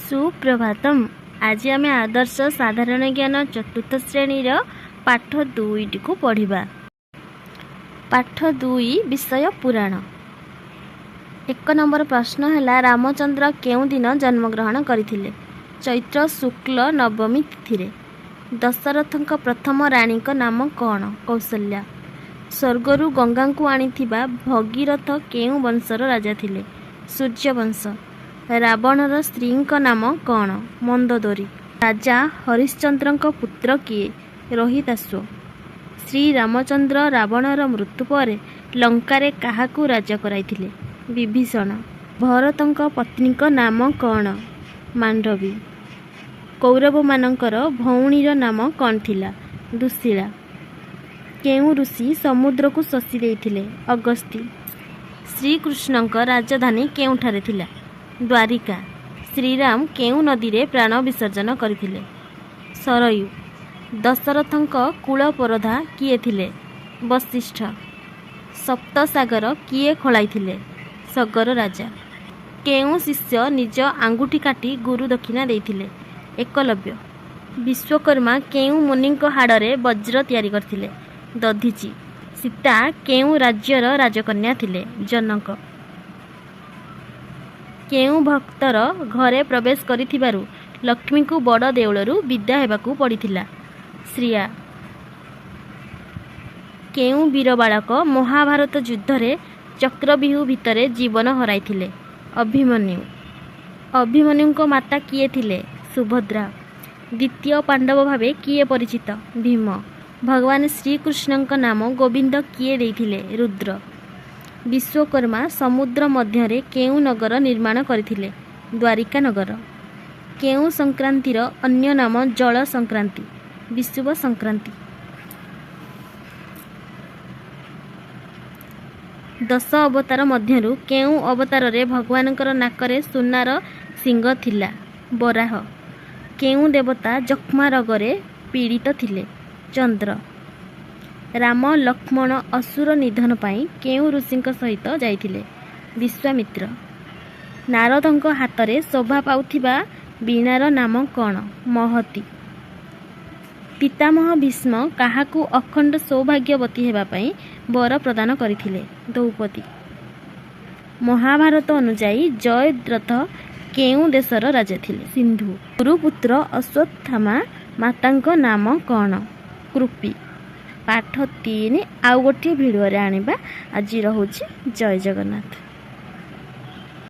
ସୁପ୍ରଭାତମ। ଆଜି ଆମେ ଆଦର୍ଶ ସାଧାରଣ ଜ୍ଞାନ ଚତୁର୍ଥ ଶ୍ରେଣୀର ପାଠ 2ଟିକୁ ପଢ଼ିବା। ପାଠ 2, ବିଷୟ ପୁରାଣ। 1 ନମ୍ବର ପ୍ରଶ୍ନ ହେଲା, ରାମଚନ୍ଦ୍ର କେଉଁ ଦିନ ଜନ୍ମଗ୍ରହଣ କରିଥିଲେ? ଚୈତ୍ର ଶୁକ୍ଲ ନବମୀ ତିଥିରେ। ଦଶରଥଙ୍କ ପ୍ରଥମ ରାଣୀଙ୍କ ନାମ କ'ଣ? କୌଶଲ୍ୟା। ସ୍ୱର୍ଗରୁ ଗଙ୍ଗାଙ୍କୁ ଆଣିଥିବା ଭଗୀରଥ କେଉଁ ବଂଶର ରାଜା ଥିଲେ? ସୂର୍ଯ୍ୟବଂଶ। ରାବଣର ସ୍ତ୍ରୀଙ୍କ ନାମ କ'ଣ? ମନ୍ଦୋଦରୀ। ରାଜା ହରିଶ୍ଚନ୍ଦ୍ରଙ୍କ ପୁତ୍ର କିଏ? ରୋହିତାଶ୍ୱ। ଶ୍ରୀରାମଚନ୍ଦ୍ର ରାବଣର ମୃତ୍ୟୁ ପରେ ଲଙ୍କାରେ କାହାକୁ ରାଜା କରାଇଥିଲେ? ବିଭୀଷଣ। ଭରତଙ୍କ ପତ୍ନୀଙ୍କ ନାମ କ'ଣ? ମାଣ୍ଡବୀ। କୌରବମାନଙ୍କର ଭଉଣୀର ନାମ କ'ଣ ଥିଲା? ଦୁଶୀଳା। କେଉଁ ଋଷି ସମୁଦ୍ରକୁ ଶୋଷି ଦେଇଥିଲେ? ଅଗସ୍ତି। ଶ୍ରୀକୃଷ୍ଣଙ୍କ ରାଜଧାନୀ କେଉଁଠାରେ ଥିଲା? ଦ୍ୱାରିକା। ଶ୍ରୀରାମ କେଉଁ ନଦୀରେ ପ୍ରାଣ ବିସର୍ଜନ କରିଥିଲେ? ସରୟୁ। ଦଶରଥଙ୍କ କୁଳପରୋଧା କିଏ ଥିଲେ? ବଶିଷ୍ଠ। ସପ୍ତସାଗର କିଏ ଖୋଳାଇଥିଲେ? ସଗର ରାଜା। କେଉଁ ଶିଷ୍ୟ ନିଜ ଆଙ୍ଗୁଠି କାଟି ଗୁରୁ ଦକ୍ଷିଣା ଦେଇଥିଲେ? ଏକଲବ୍ୟ। ବିଶ୍ୱକର୍ମା କେଉଁ ମୁନିଙ୍କ ହାଡ଼ରେ ବଜ୍ର ତିଆରି କରିଥିଲେ? ଦଧିଚି। ସୀତା କେଉଁ ରାଜ୍ୟର ରାଜକନ୍ୟା ଥିଲେ? ଜନକ। କେଉଁ ଭକ୍ତର ଘରେ ପ୍ରବେଶ କରିଥିବାରୁ ଲକ୍ଷ୍ମୀଙ୍କୁ ବଡ଼ ଦେଉଳରୁ ବିଦା ହେବାକୁ ପଡ଼ିଥିଲା? ଶ୍ରୀୟା। କେଉଁ ବୀର ବାଳକ ମହାଭାରତ ଯୁଦ୍ଧରେ ଚକ୍ରବ୍ୟୁହ ଭିତରେ ଜୀବନ ହରାଇଥିଲେ? ଅଭିମନ୍ୟୁ। ଅଭିମନ୍ୟୁଙ୍କ ମାତା କିଏ ଥିଲେ? ସୁଭଦ୍ରା। ଦ୍ୱିତୀୟ ପାଣ୍ଡବ ଭାବେ କିଏ ପରିଚିତ? ଭୀମ। ଭଗବାନ ଶ୍ରୀକୃଷ୍ଣଙ୍କ ନାମ ଗୋବିନ୍ଦ କିଏ ଦେଇଥିଲେ? ରୁଦ୍ର। ବିଶ୍ୱକର୍ମା ସମୁଦ୍ର ମଧ୍ୟରେ କେଉଁ ନଗର ନିର୍ମାଣ କରିଥିଲେ? ଦ୍ୱାରିକା ନଗର। କେଉଁ ସଂକ୍ରାନ୍ତିର ଅନ୍ୟ ନାମ ଜଳ ସଂକ୍ରାନ୍ତି? ବିଷୁବ ସଂକ୍ରାନ୍ତି। ଦଶ ଅବତାର ମଧ୍ୟରୁ କେଉଁ ଅବତାରରେ ଭଗବାନଙ୍କର ନାକରେ ସୁନାର ଶିଙ୍ଗ ଥିଲା? ବରାହ। କେଉଁ ଦେବତା ଯକ୍ଷ୍ମା ରୋଗରେ ପୀଡ଼ିତ ଥିଲେ? ଚନ୍ଦ୍ର। ରାମ ଲକ୍ଷ୍ମଣ ଅସୁର ନିଧନ ପାଇଁ କେଉଁ ଋଷିଙ୍କ ସହିତ ଯାଇଥିଲେ? ବିଶ୍ୱାମିତ୍ର। ନାରଦଙ୍କ ହାତରେ ଶୋଭା ପାଉଥିବା ବୀଣାର ନାମ କ'ଣ? ମହତୀ। ପିତାମହ ଭୀଷ୍ମ କାହାକୁ ଅଖଣ୍ଡ ସୌଭାଗ୍ୟବତୀ ହେବା ପାଇଁ ବର ପ୍ରଦାନ କରିଥିଲେ? ଦ୍ରୌପଦୀ। ମହାଭାରତ ଅନୁଯାୟୀ ଜୟଦ୍ରଥ କେଉଁ ଦେଶର ରାଜା ଥିଲେ? ସିନ୍ଧୁ। ଗୁରୁପୁତ୍ର ଅଶ୍ୱତ୍ଥାମା ମାତାଙ୍କ ନାମ କ'ଣ? କୃପି। ପାଠ 3 ଆଉ ଗୋଟିଏ ଭିଡ଼ିଓରେ ଆଣିବା। ଆଜି ରହୁଛି। ଜୟ ଜଗନ୍ନାଥ।